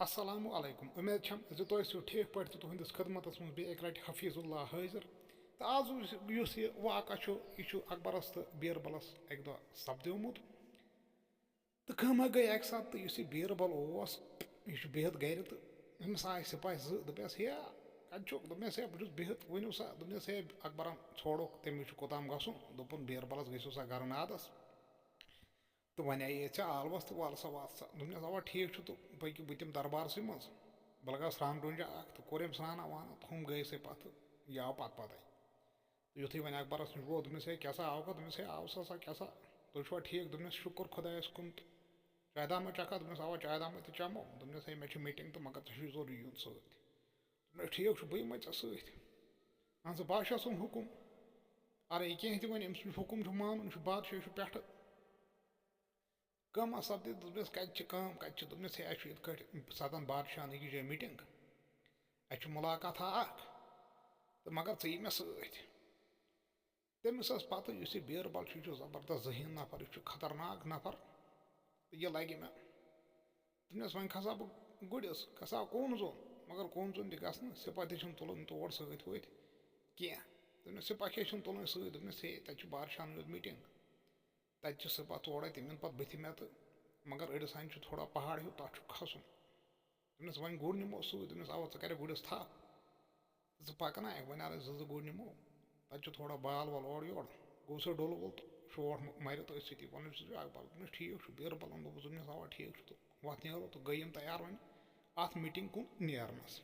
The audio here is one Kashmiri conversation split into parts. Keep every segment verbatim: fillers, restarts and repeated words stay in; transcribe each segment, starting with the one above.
السلام علیکم، امید چھم زِ تُہۍ ٲسِو ٹھیٖک پٲٹھۍ تہٕ تُہنٛدِس خدمتس منٛز بیٚیہِ اکہِ لٹہِ حفیظ اللہ حٲضِر۔ تہٕ آز یُس یہِ واقعہ چھُ، یہِ چھُ اکبرس تہٕ بیربلس اکہِ دۄہ سپدیومُت۔ تہٕ کٲمہ گٔے اکہِ ساتہٕ، تہٕ یُس یہِ بیربل اوس، یہِ چھُ بِہِتھ گرِ، تہٕ أمِس آے سپاہۍ زٕ، دوٚپمس، "ہے، کتہِ چھُکھ؟" دوٚپمس، "ہے، بہٕ چھُس بِہِتھ، ؤنِو سا۔" دوٚپمس، "ہے، اکبرن ژھوڑُکھ، تٔمِس چھُ کوٚتام گژھُن، دوٚپُن، بیربلس گٔژھِو سا گرٕ نادس۔" تہٕ وۄنۍ آیے ژےٚ آلوَس تہٕ وَلہٕ سا واتھ سا۔ دوٚپنَس، "اَوا ٹھیٖک چھُ تہٕ پٔکِو، بہٕ دِمہٕ دربارسٕے منٛز۔ بہٕ لَگاو سرٛان ڈوٗنجا اَکھ۔" تہٕ کوٚر أمۍ سرٛان وان تہٕ ہُم گٔے سٕے پَتہٕ، یہِ آو پَتہٕ پَتَے۔ تہٕ یُتھُے وۄنۍ اکبرَس نِش ووت، دوٚپنَس، "ہے کیٛاہ سا آوکھا؟" دوٚپنَس، "ہے آو سا سا، کیٛاہ سا، تُہۍ چھُوا ٹھیٖک؟" دوٚپنَس، "شُکُر خۄدایَس کُن تہٕ چایہِ دامہ چَکھا؟" دوٚپنَس، "اَوا چایہِ دامہ تہِ چَمو۔" دوٚپنَس، "ہے مےٚ چھِ میٖٹِنٛگ تہٕ مگر ژےٚ چھُے ضروٗری یُن سۭتۍ۔" دوٚپنَس، "ٹھیٖک چھُ، بہٕ یِمَے ژےٚ سۭتۍ۔ اَہن سا بادشاہ سُنٛد حُکُم، اَرے کینٛہہ تہِ وَنہِ، أمۍ سُنٛد حُکُم چھُ مانُن، یہِ چھُ بادشاہ، یہِ چھُ پٮ۪ٹھٕ۔" کٲمہ سپدے، دوٚپنَس، "کَتہِ چھِ کٲم، کَتہِ چھِ؟" دوٚپنَس، "ہے، اَسہِ چھُ یِتھ کٲٹھۍ سَتَن بادشاہَن أکِس جایہِ میٖٹِنٛگ، اَسہِ چھِ مُلاقاتھا اَکھ، تہٕ مگر ژٕ یہِ مےٚ سۭتۍ۔" تٔمِس ٲس پَتہ، یُس یہِ بیربل چھُ، یہِ چھُ زبردست ذہیٖن نفر، یہِ چھُ خطرناک نفر، تہٕ یہِ لَگہِ مےٚ۔ دوٚپنَس، "وۄنۍ کھسا بہٕ گُرِس، کھسا کون زوٚن، مگر کون زوٚن تہِ گژھنہٕ، سِپاہ تہِ چھِنہٕ تُلٕنۍ تور سۭتۍ وٲتۍ کینٛہہ۔" دوٚپنَس، "سِپاہ کیٛازِ چھِنہٕ تُلٕنۍ سۭتۍ؟" دوٚپنَس، "ہے، تَتہِ چھِ بادشاہَن ہٕنٛز میٖٹِنٛگ۔" تَتہِ چھِ سُہ پَتہٕ تورَے تِمَن پَتہٕ بٕتھِ مےٚ تہٕ، مگر أڑِس ہَنہِ چھُ تھوڑا پہاڑ ہیوٗ، تَتھ چھُ کھسُن۔ دوٚپنَس، "وۄنۍ گُر نِمو سۭتۍ۔" دوٚپنَس، "اَوا، ژٕ کَرَکھ گُرِس تھَپھ تہٕ ژٕ پَکناوَکھ، وۄنۍ اَنَکھ زٕ زٕ گُرۍ نِمو، تَتہِ چھُ تھوڑا بال وال اورٕ یورٕ۔" گوٚو سُہ ڈوٚل ووٚل تہٕ شوٹھ مَ-، مَرِ تٔتھۍ سۭتی۔ وَنان چھُس، "اَکبر۔" دوٚپنَس، "ٹھیٖک چھُ، بیربلَن دوٚپُس۔" دوٚپنَس، "اَوا، ٹھیٖک چھُ۔" تہٕ وۄتھ نیرو تہٕ گٔے یِم تیار وۄنۍ اَتھ میٖٹِنٛگ کُن نیرنَس۔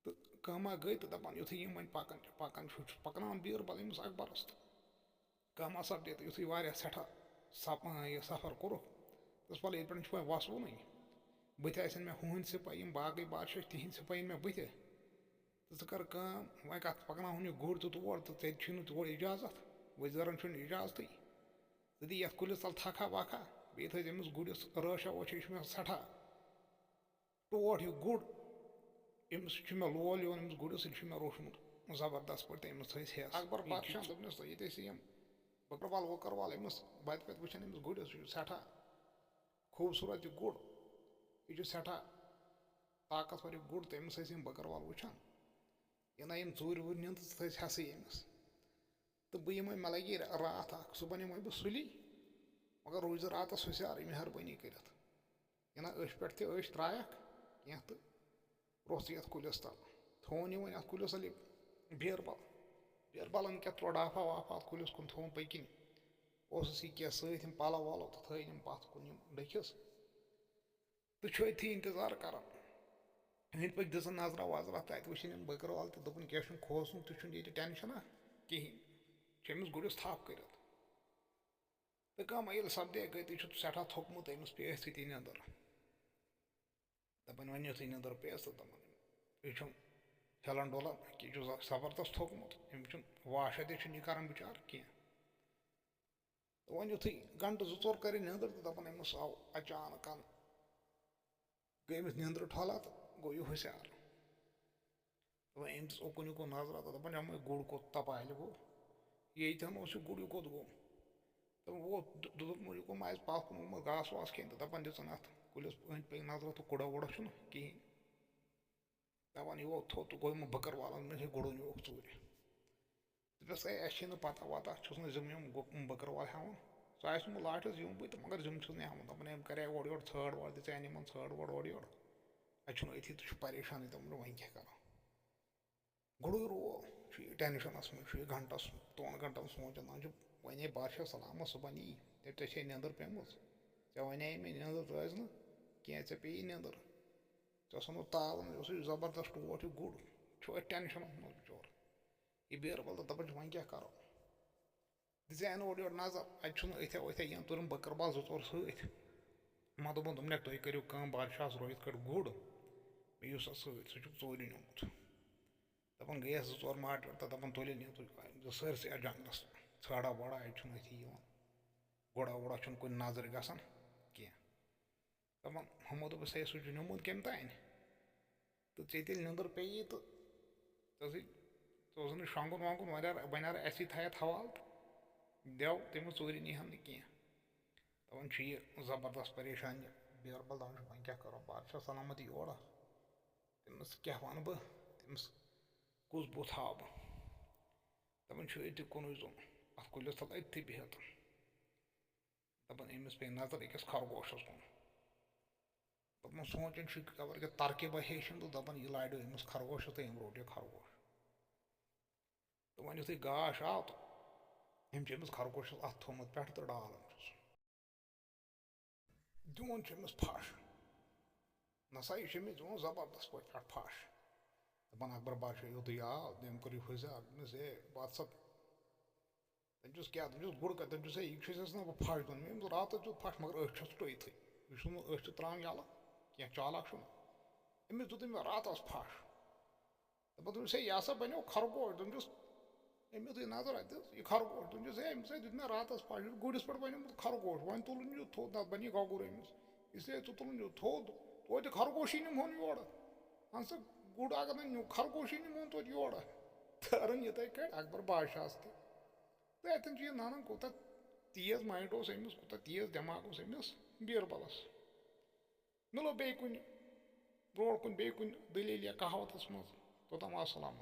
تہٕ کٲمہ گٔے تہٕ دَپان، یُتھُے یِم وۄنۍ پَکان چھِ، پَکان چھُ، چھُ پَکناوان بیٖربَل أمِس اَکبَرَس تہٕ کٲمہ سَپدے۔ تہٕ یُتھُے واریاہ سٮ۪ٹھاہ سَپ-، یہِ سَفر کوٚرُکھ، تہٕ وَلہٕ ییٚتہِ پٮ۪ٹھ چھُ وۄنۍ وَسوُنٕے۔ بٕتھِ آسن مےٚ ہُہٕنٛدۍ سِپاہی، یِم باقٕے بادشاہ چھِ، تِہِنٛدۍ سِپاہی یِن مےٚ بٕتھِ۔ تہٕ ژٕ کَر کٲم، وۄنۍ کَتھ پَکناوہون یہِ گُر تہٕ تور، تہٕ ژےٚ تہِ چھُے نہٕ تور اِجازت، وزیٖرَن چھُنہٕ اِجازتٕے۔ ژٕ دِ یَتھ کُلِس تَل تھَکھا وَکھا، بیٚیہِ تھٲیزِ أمِس گُرِس رٲچھا وٲچھا، یہِ چھُ مےٚ سٮ۪ٹھاہ ٹوٹھ یہِ گُر، أمِس چھُ مےٚ لول یِوان، أمِس گُرِس، یہِ چھُ مےٚ روٚچھمُت زبردست پٲٹھۍ، تہٕ أمِس تھٲیِزِ ہٮ۪س۔ اکبر یہِ پادشاہ چھُ دوٚپنَس، ییٚتہِ ٲسۍ یِم بٔکٕروال وٕکٕروال أمِس وَتہِ وَتہِ وٕچھان، أمِس گُرِس، یہِ چھُ سٮ۪ٹھاہ خوٗبصوٗرت یہِ گُر، یہِ چھُ سٮ۪ٹھاہ طاقتور یہِ گُر، تہٕ أمِس ٲسۍ یِم بٔکٕروال وٕچھان۔ یہِ نہ یِم ژوٗرِ ووٗرِ نِن تہٕ ژٕ تھٲیزِ ہٮ۪سٕے أمِس۔ تہٕ بہٕ یِمَے، مےٚ لَگہِ راتھ اَکھ، صُبحن یِمَے بہٕ سُلی، مگر روٗزِ راتَس ہُشیارٕے مہربٲنی کٔرِتھ۔ یہِ نہ أچھ پٮ۪ٹھ تہِ أچھ ترٛایَکھ کینٛہہ تہٕ روٚس یَتھ کُلِس تَل۔ تھووُن یہِ وۄنۍ اَتھ کُلِس تَل یہِ بیربَل۔ بیربَلَن کیٛاہ ترٛوو ڈافا وافا اَتھ کُلِس کُن، تھووُن پٔتۍ کِنۍ۔ اوسُس یہِ کینٛہہ سۭتۍ یِم پَلَو وَلَو تہٕ تھٲوۍ یِم پَتھ کُن یِم ڈٔکھِس۔ تہٕ چھُ أتھی اِنتظار کَران۔ أنٛدۍ پٔکۍ دِژٕن نظرا وظرا تہٕ اَتہِ وٕچھِن یِم بٔکٕروال تہٕ دوٚپُن، "کینٛہہ چھُنہٕ، کھوژنُک تہِ چھُنہٕ ییٚتہِ ٹٮ۪نشَنا کِہیٖنۍ، چھُ أمِس گُرِس تھَپھ کٔرِتھ۔" تہٕ کٲمہ ییٚلہِ سپدے گٔے، تہٕ یہِ چھُ سٮ۪ٹھاہ تھوٚکمُت، أمِس پیٚیہِ أتھۍ سۭتی نیٚنٛدٕر۔ دَپان، وۄنۍ یُتھُے نیٚنٛدٕر پیٚیَس تہٕ دَپان، یہِ چھُم ہِلان ڈُلان، یہِ چھُ ز-، زبردست تھوٚکمُت، أمِس چھُنہٕ واشا تہِ چھُنہٕ یہِ کَران بِچارٕ کینٛہہ۔ تہٕ وۄنۍ یُتھُے گھنٹہٕ زٕ ژور کَرِ نیٚنٛدٕر تہٕ دَپان، أمِس آو اچانکَن، گٔے أمِس نیٚنٛدٕر ٹھۄلہ تہٕ گوٚو یہِ ہُشیار۔ دَپان، أمۍ دِژ اوکُن یِکُن نظرا تہٕ دَپان، یَمَے گُر کوٚت تَپالہِ گوٚو، ییٚتٮ۪ن اوس یہِ گُر، یہِ کوٚت گوٚو؟ تہٕ ووت، دُ-، دوٚپمَس، یہِ گوٚو ما آسہِ پَتھ کُن گوٚمُت گاسہٕ واسہٕ کھیٚنہِ؟ تہٕ دَپان دِژٕن اَتھ کُلِس أنٛدۍ پٔکۍ نظرا تہٕ کُڑا وُڑا چھُنہٕ کِہیٖنۍ۔ دَپان، یہِ ووت تھوٚد تہٕ گوٚو یِمَن بٔکٕروالَن منٛز، ہے، گُرُن یہِ اوس ژوٗرِ۔ دوٚپمَس، ہے، اَسہِ چھے نہٕ پَتہ وَتہ، چھُس نہٕ ذِمہٕ یِم گُ-، بٔکٕروال ہٮ۪وان۔ سُہ آسہِ اوٚنمُت لاسٹَس یِم بٕے تہٕ مگر ذِمہٕ چھُس نہٕ ہٮ۪وان۔ دَپان، أمۍ کَرے اورٕ یورٕ ژھٲڑ وٲڑ، دِژے أمۍ یِمَن ژھٲڑ وٲڑ اورٕ یورٕ۔ اَسہِ چھُنہٕ أتھی تہٕ چھُ پریشانٕے، دوٚپمَس، وۄنۍ کیٛاہ کَرو؟ گُرُے روو، چھُ یہِ ٹٮ۪نشَنَس منٛز، چھُ یہِ گھنٹَس، دۄن گھنٹَن سونٛچان، دَپان چھُ، وۄنۍ ہے بادشاہ سلامَس صُبحن یی، دَپہِ، ژےٚ چھے نیٚنٛدٕر پیٚمٕژ، ژےٚ وَنے مےٚ نیٚنٛدٕر روزِ نہٕ کینٛہہ، ژےٚ پیٚیی نیٚنٛدٕر۔ ژےٚ اوس اوٚنمُت تاوَن، یہِ اوسُے زبردست ٹوٹھ یہِ گُر، چھُ أتھۍ ٹٮ۪نشَنَس منٛز بِچور۔ یہِ بیربل تہٕ دَپان چھُ، وۄنۍ کیٛاہ کَرو؟ دِژے اَنہٕ اورٕ یورٕ نظر، اَتہِ چھُنہٕ أتھیا ؤتھیا، یِم تُرُن بٔکٕروال زٕ ژور سۭتۍ۔ وۄنۍ دوٚپُن، دوٚپُن، "ہے، تُہۍ کٔرِو کٲم، بادشاہَس روو یِتھ کٲٹھۍ گُر، مےٚ یُس سا سۭتۍ، سُہ چھُکھ ژوٗرِ نیوٗمُت۔" دَپان گٔیَس زٕ ژور مارٹیر تہٕ دَپان، "تُلِو نِیِو تُہۍ سٲرسٕے اَتھ جنٛگلَس، ژھانٛڈا وٲڈا، اَتہِ چھُنہٕ أتھی یِوان، گُرا وُرا چھُنہٕ کُنہِ نظرِ گژھان کینٛہہ۔" دَپان، ہُمو دوٚپُس، "ہے، سُہ چھُ نیوٗمُت کَمہِ تانۍ؟ تہٕ ژےٚ تیٚلہِ نیٚنٛدٕر پیٚیی تہٕ ژےٚ سۭتۍ، ژٕ اوسُکھ نہٕ شۄنٛگُن وۄنٛگُن، وۄنۍ اگر، وۄنۍ اگر اَسی تھایَتھ حوالہٕ تہٕ دٮ۪و تٔمِس ژوٗرِ نیٖہَن نہٕ کینٛہہ۔" دَپان چھُ یہِ زبردست پریشان یہِ بیربل دپان چھُ، وۄنۍ کیٛاہ کرو؟ بادشاہ سلامت یورٕ، تٔمِس کیٛاہ وَنہٕ بہٕ؟ تٔمِس کُس بُتھ ہاوٕ بہٕ؟ دَپان چھُ، أتی کُنُے زوٚن، اَتھ کُلِس تَل أتھی بِہِتھ۔ دَپان، أمِس پیٚیہِ نظر أکِس خرگوشَس کُن۔ دَپان، سونٛچان چھُ، خبر کیٛاہ ترکیبہ ہیٚچھِن تہٕ دَپان، یہِ لاریو أمِس خرگوشَس تہٕ أمۍ روٚٹ یہِ خرگوش۔ تہٕ وۄنۍ یُتھُے گاش آو تہٕ أمۍ چھُ أمِس خرگوشَس اَتھٕ تھوٚومُت پٮ۪ٹھٕ تہٕ ڈالان چھُس۔ دِوان چھُ أمِس پھَش۔ نسا یہِ چھُ أمِس دِوان زبردست پٲٹھۍ پٮ۪ٹھ پھَش۔ دَپان، اکبر بادشاہ یوٚتُے آو، تٔمۍ کوٚر یہِ حُزیار، دوٚپمَس، ہے، وَتھ سا۔ تٔمۍ چھُس کیٛاہ، تٔمۍ چھُس گُر کَتھ، تٔمۍ چھُس، ہے، یہِ چھُ أسۍ ٲسۍ نہٕ بہٕ پھَش دِوان۔ مےٚ أمِس راتَس دیُت پھَش، مگر أتھۍ چھَس ژٕ ٹُوِتھٕے۔ یہِ چھُنہٕ، أتھۍ چھِ ترٛاوان یَلہٕ کینٛہہ، چالاک چھُنہٕ۔ أمِس دیُت أمۍ راتَس پھَش۔ دَپان، دوٚپمَس، ہے، یہِ ہسا بَنیو خرگوش۔ دوٚپمَس، أمۍ یُتھُے نظر اَتہِ، یہِ خرگوش۔ دوٚپمَس، ہے، أمِس ہے دیُت مےٚ راتَس پھَش، یہِ چھُ گُرِس پٮ۪ٹھ بَنیومُت خرگوش، وۄنۍ تُلُن یہِ تھوٚد، نَتہٕ بَنہِ یہِ گۄگُر أمِس۔ اِسلیے ژٕ تُلُن یہِ تھوٚد، توتہِ خرگوشی نِمہون یورٕ۔ اَہن سا، گُر اگر نہٕ نیوٗ، خرگوشی نِمہون توتہِ یورٕ۔ تہٕ اَرُن یِتھَے کٲٹھۍ اکبر بادشاہَس تہِ۔ تہٕ اَتٮ۪ن چھُ یہِ نَنان، کوٗتاہ تیز mind اوس أمِس، کوٗتاہ تیز دٮ۪ماغ اوس أمِس بیربَلَس۔ مِلو بیٚیہِ کُنہِ، برونٛٹھ کُن بیٚیہِ کُنہِ دٔلیٖل یا کہاوتَس منٛز۔ توٚتام السلام۔